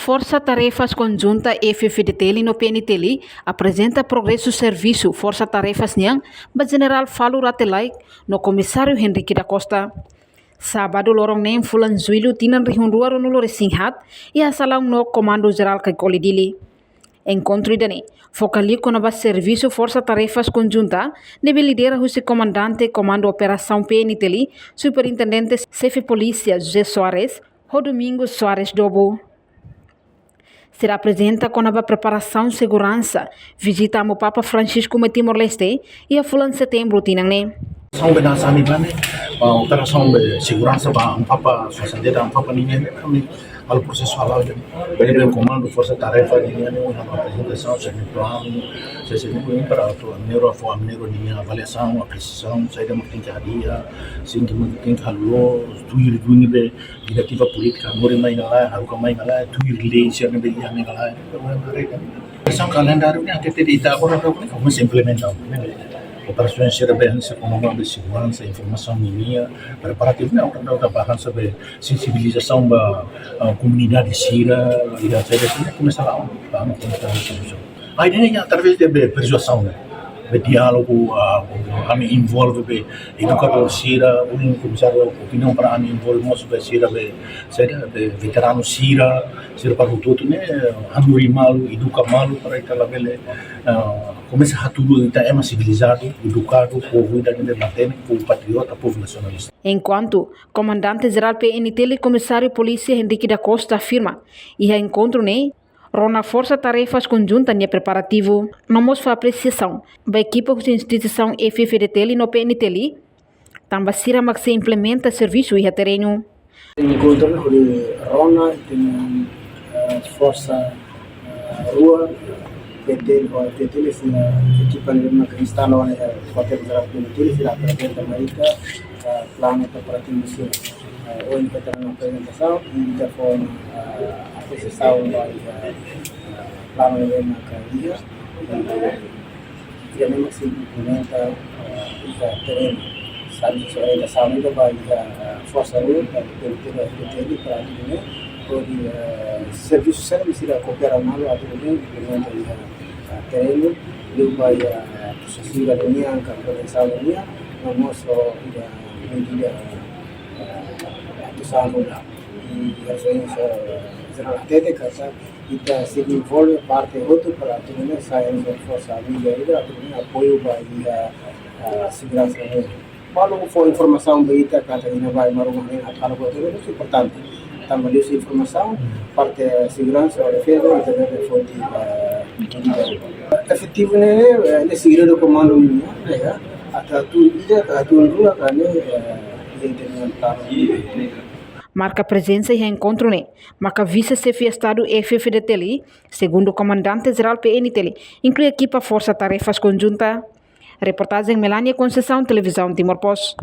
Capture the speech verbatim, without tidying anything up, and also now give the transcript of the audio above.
Forsa Tarefas Konjunta F-FDTL no P N T L aprezenta progresu servisu Forsa Tarefas nian ba Jenerál Falur Rate Laek no Komisáriu Henrique da Costa. Sábadu loron neen fulan Jullu tinan rihun rua ruanulu resin haat, iha salaun no Komandu Jerál Kaikoli Dili. Enkontru ida-ne'e foka liu kona-ba servisu Forsa Tarefas Konjunta ne'ebé lidera husi Komandante Komandu Operasaun P N T L, Superintendente Xefe Polísia José Soares ho Domingos Soares Dobu. Sira aprezenta kona-ba preparasaun seguransa vizita Amu Papa Francisco mai Timor-Leste iha fulan Setembru tinan ne'e. São bena sami bane, operasaun be seguransa ba Amu Papa, sua santidade Amu Papa nian, ami halo prosesu hala'o. Bele be komandu Forsa Tarefa nian, ami halo aprezentasaun, sira-nia planu, sira-nia planu para atu ami-nia, fó ami-nia avaliasaun, apresiasaun, saida mak tenke hadi'a, saida mak tenke halo, tuir duni be diretiva polítika, lori mai ka lae, haruka mai ka lae, tuir lei sira ne'ebé iha mai ka lae. Entaun, kalendáriu ne'e, até ita agora, komesa implementa, ne'e? Operasaun sira be, hanesan kona-ba be seguransa, informasaun nian, preparativu ne'e, agora ita bá hanesan be sensibilizasaun ba, ah, komunidade sira, ida sira, sira komesa la'o, ba, komesa la'o. Ai, ne'e através de be persuasaun, ne'e? Be diálogu, ah, ami envolve be edukadór sira, ulun komisáriu opiniaun para ami envolve mós be sira be, saida, be veteranu sira, sira para hotu-hotu ne'e, hanorin malu, eduka malu para ita labele, ah, komesa hatudu ita ema sivilizadu, edukadu, povu ida ne'ebé matenek, povu patriota, povu nasionalista. Enkuantu Komandante Jerál P N T L Komisáriu Polísia Henrique da Costa afirma, iha enkontru ne'e rona Forsa Tarefas Konjunta nia preparativu, no mós fó apresiasaun ba ekipa husi instituisaun F-FDTL no P N T L, tanba sira mak sei implementa servisu iha terrenu. Enkontru ne'e hodi rona ita-nia, eh, forsa, eh, rua, P T, ho P T, sira ekipa ne'ebé mak instala ona iha Kuartél Jerál P N T L, sira aprezenta mai ita, eh, planu preparativu sira. Eh, ohin ita halo ona aprezentasaun, i ita fó ona, eh, apresiasaun ba, eh, planu ne'ebé mak iha, i ita ne'e mak sei implementa, eh, iha terrenu. Sai husi orientasaun ida ba iha, eh, forsa rua, ba P N T L, P T L, para atu nune'e, hodi, eh, servisu sira ne'ebé sira koopera malu atu nune'e implementa iha, eh, terrenu, liu ba iha, eh, sira nian, ka protesaun nian, no mós iha medida, eh, atu sandu la. I hanesan, eh, Jerál hatete katak ita sei envolve parte hotu para atu nune'e sai hanesan forsa amiga ida atu nune'e apoiu ba iha, eh, seguransa nian. Malu fó informasaun ba ita katak iha ne'ebá Maromak nian atu halo buat hotu importante. Tanba liuhusi informasaun, parte seguransa ou defeza, ita deve foti, eh, medida. Efetivu ne'e, eh, ne'e segredu komandu nian, ya. Atu hatun ida, atu hatun rua, ka ne'e, eh, ita-nia planu. Marka prezensa iha enkontru ne'e maka Vise-Xefe Estadu F-FDTL, Segundu Komandante Jerál P N T L, inklui ekipa Forsa Tarefas Konjunta. Reportajen Melania Conceição, Televizaun Timor Post.